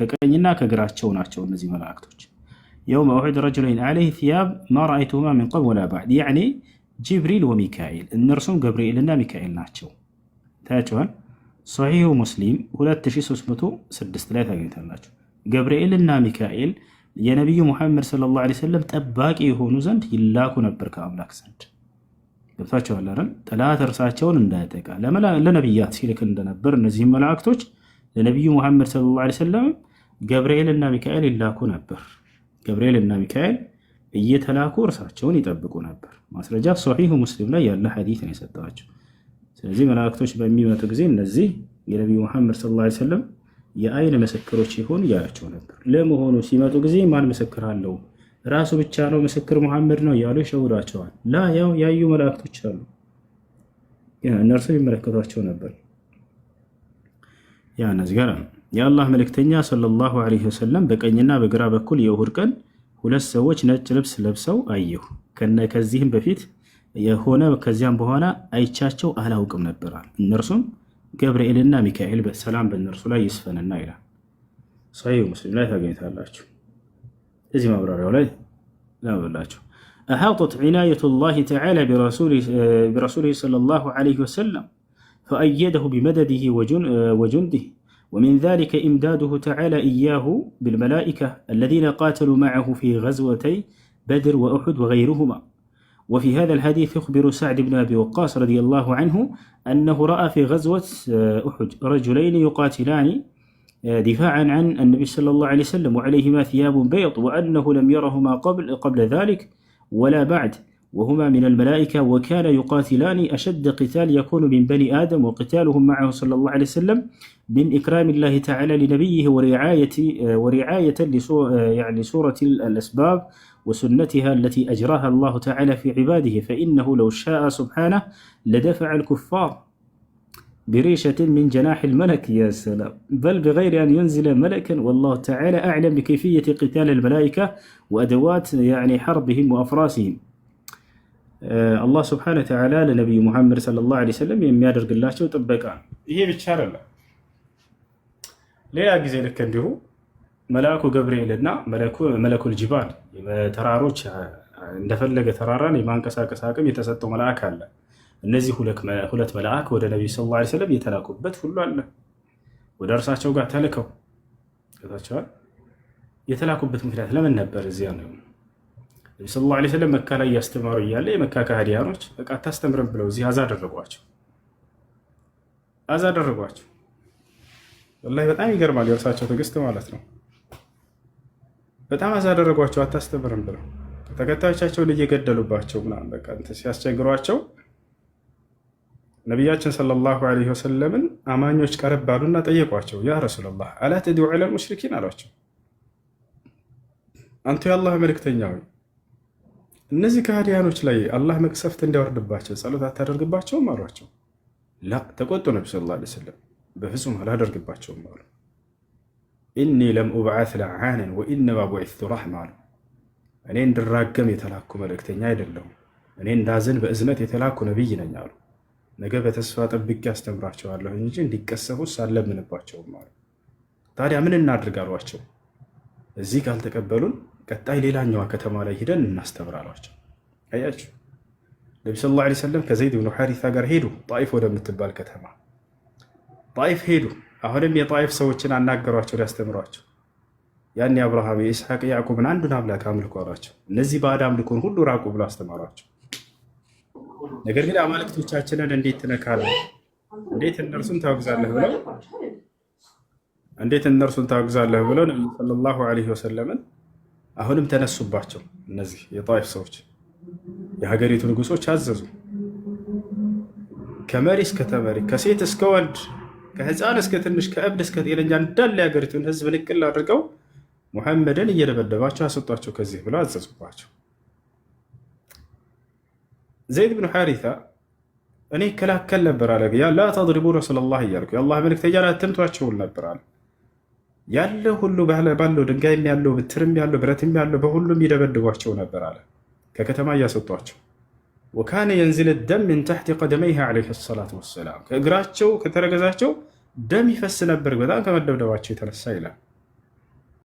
ከቀኝና ከግራቸው ናቸው እነዚህ መላእክቶች። يوم أحد رجلين عليه ثياب ما رأيتهما من قبل ولا بعد يعني جبريل وميكائيل፣ እነርሱም ገብርኤልና ሚካኤል ናቸው። ታያቸዋል። ሶሒሁ ሙስሊም 2306 ላይ ታገኝታላችሁ። ገብርኤልና ሚካኤል የነቢዩ ሙሐመድ ሰለላሁ ዐለይሂ ወሰለም ጠባቂ የሆኑ ዘንድ ይላኩ ነበር ከአምላክ ዘንድ። ገብታችኋል አይደል? ጠላት እርሳቸውን እንዳያጠቃ ለነቢያት ሲልክ እንደነበር እነዚህም መላእክቶች ለነቢዩ ሙሐመድ ሰለላሁ ዐለይሂ ወሰለም ገብርኤልና ሚካኤል ይላኩ ነበር። ገብርኤልና ሚካኤል እየተላኩ እርሳቸውን ይጠብቁ ነበር። ማስረጃ ሶሒሁ ሙስሊም ላይ ያለ ሐዲት ነው የሰጠኋቸው። ስለዚህ መላእክቶች በሚመጡ ጊዜ እነዚህ የነቢዩ ሙሐመድ ሰለላሁ ዐለይሂ ወሰለም የአይን ምስክሮች ይሆኑ እያላቸው ነበር። ለመሆኑ ሲመጡ ጊዜ ማን ምስክር አለው? ራሱ ብቻ ነው ምስክር ሙሐመድ ነው እያሉ ይሸውዷቸዋል። ላ ያው ያዩ መላእክቶች አሉ፣ እነርሱ ይመለከቷቸው ነበር። ያ እነዚህ ጋር የአላህ መልእክተኛ ሰለላሁ ዐለይሂ ወሰለም በቀኝና በግራ በኩል የኡሁድ ቀን ሁለት ሰዎች ነጭ ልብስ ለብሰው አየሁ። ከዚህም በፊት የሆነ ከዚያም በኋላ አይቻቸው አላውቅም ነበራል። እነርሱም ገብርኤልና ሚካኤል ሰላም በእነርሱ ላይ ይስፈንና ይላል። ሰሒሁ ሙስሊም ላይ ታገኝታላችሁ። እዚህ ማብራሪያው ላይ ላበላችሁ። أحاطت عناية الله تعالى برسوله صلى الله عليه وسلم فأيده بمدده وجنده، ومن ذلك إمداده تعالى إياه بالملائكة الذين قاتلوا معه في غزوتي بدر وأحد وغيرهما. وفي هذا الحديث يخبر سعد بن أبي وقاص رضي الله عنه أنه رأى في غزوة أحد رجلين يقاتلان دفاعا عن النبي صلى الله عليه وسلم وعليهما ثياب بيض، وأنه لم يرهما قبل ذلك ولا بعد، وهما من الملائكة، وكان يقاتلان أشد قتال يكون من بني آدم، وقتالهم معه صلى الله عليه وسلم من إكرام الله تعالى لنبيه ورعاية يعني صورة الأسباب وسنتها التي أجراها الله تعالى في عباده، فإنه لو شاء سبحانه لدفع الكفار بريشة من جناح الملك، يا سلام، بل بغير أن ينزل ملكا، والله تعالى أعلم بكيفية قتال الملائكة وأدوات يعني حربهم وأفراسهم. አላህ ስብሐነ ወተዓላ ለነቢዩ ሙሐመድ ሰለላሁ ዐለይሂ ወሰለም የሚያደርግላቸው ጥበቃ ነው። ይሄ ብቻ አይደለም። ሌላ ጊዜ ልክ እንዲሁ መልአኩ ገብርኤል እና መለኩል ጅባል፣ ተራሮች እንደፈለገ ተራራን የማንቀሳቀስ አቅም የተሰጠው መልአክ አለ። እነዚህ ሁለት መልአክ ወደ ነቢዩ ሰለላሁ ዐለይሂ ወሰለም የተላኩበት ሁሉ አለ። ወደ እርሳቸው ጋር ተልከው ታቸዋል። የተላኩበት ምክንያት ለምን ነበር? እዚያ ነው ነቢ ሰለላሁ ዐለይሂ ወሰለም መካ ላይ እያስተማሩ እያለ የመካ ከሃዲያኖች በቃ አታስተምርም ብለው እዚህ አዛ አደረጓቸው፣ አዛ አደረጓቸው። ወላሂ በጣም ይገርማል የእርሳቸው ትዕግስት ማለት ነው። በጣም አዛ አደረጓቸው፣ አታስተምርም ብለው ተከታዮቻቸውን እየገደሉባቸው ምናምን በቃ እንትን ሲያስቸግሯቸው ነቢያችን ሰለላሁ ዐለይሂ ወሰለምን አማኞች ቀረብ አሉና ጠየቋቸው። يا رسول الله ألا تدعو على المشركين አሏቸው። አንቱ የአላህ መልእክተኛ ሆይ፣ እነዚህ ከሃዲያኖች ላይ አላህ መቅሰፍት እንዲያወርድባቸው ጸሎት አታደርግባቸውም አሏቸው። ላ ተቆጡ። ነቢ ሰለላሁ ዐለይሂ ወሰለም በፍጹም አላደርግባቸውም አሉ። إني لم أبعث لعانا وإنما بعثت رحمة አሉ። እኔ እንድራገም የተላኩ መልእክተኛ አይደለሁም። እኔ እንዳዝን በእዝነት የተላኩ ነቢይ ነኝ አሉ። ነገ በተስፋ ጠብቄ አስተምራቸዋለሁ እንጂ እንዲቀሰፉስ አልለምንባቸውም አሉ። ታዲያ ምን እናድርግ አሏቸው። እዚህ ካልተቀበሉን ቀጣይ ሌላኛዋ ከተማ ላይ ሂደን እናስተምር አሏቸው። አያችሁ፣ ነቢ ሰለላሁ ዐለይሂ ወሰለም ከዘይድ ብኑ ሐሪታ ጋር ሄዱ፣ ጣኢፍ ወደምትባል ከተማ ጣኢፍ ሄዱ። አሁንም የጣኢፍ ሰዎችን አናገሯቸው ሊያስተምሯቸው። ያን የአብርሃም፣ የኢስሐቅ፣ ያዕቆብን አንዱን አምላክ አምልኮ አሏቸው። እነዚህ ባዕድ አምልኮን ሁሉ ራቁ ብሎ አስተማሯቸው። ነገር ግን አማልክቶቻችንን እንዴት ትነካለህ? እንዴት እነርሱን ታወግዛለህ? ብለው፣ እንዴት እነርሱን ታወግዛለህ ብለው ነቢዩ ሰለላሁ ዐለይሂ ወሰለምን አሁንም ተነሱባቸው። እነዚህ የጣኢፍ ሰዎች የሀገሪቱ ንጉሶች አዘዙ። ከመሪ እስከ ተመሪ፣ ከሴት እስከ ወንድ፣ ከህፃን እስከ ትንሽ፣ ከእብድ እስከ ጤነኛ እንዳለ የሀገሪቱን ህዝብ ንቅል አድርገው ሙሐመድን እየደበደባቸው አስወጧቸው ከዚህ ብለው አዘዙባቸው። ዘይድ ብን ሐሪታ እኔ እከላከል ነበር አለ። لا تضربوا رسول الله እያልኩ የአላህ መልክተኛ አትምቷቸውን ነበር አለ። ያለ ሁሉ ባለው ድንጋይም ያለው ብትርም ያለው ብረትም ያለው በሁሉም ይደበድቧቸው ነበር አለ። ከከተማ እያስወጧቸው وكان ينزل الدم من تحت قدميه عليه الصلاة والسلام፣ ከእግራቸው ከተረገዛቸው ደም ይፈስ ነበር በጣም ከመደብደባቸው የተነሳ ይላል።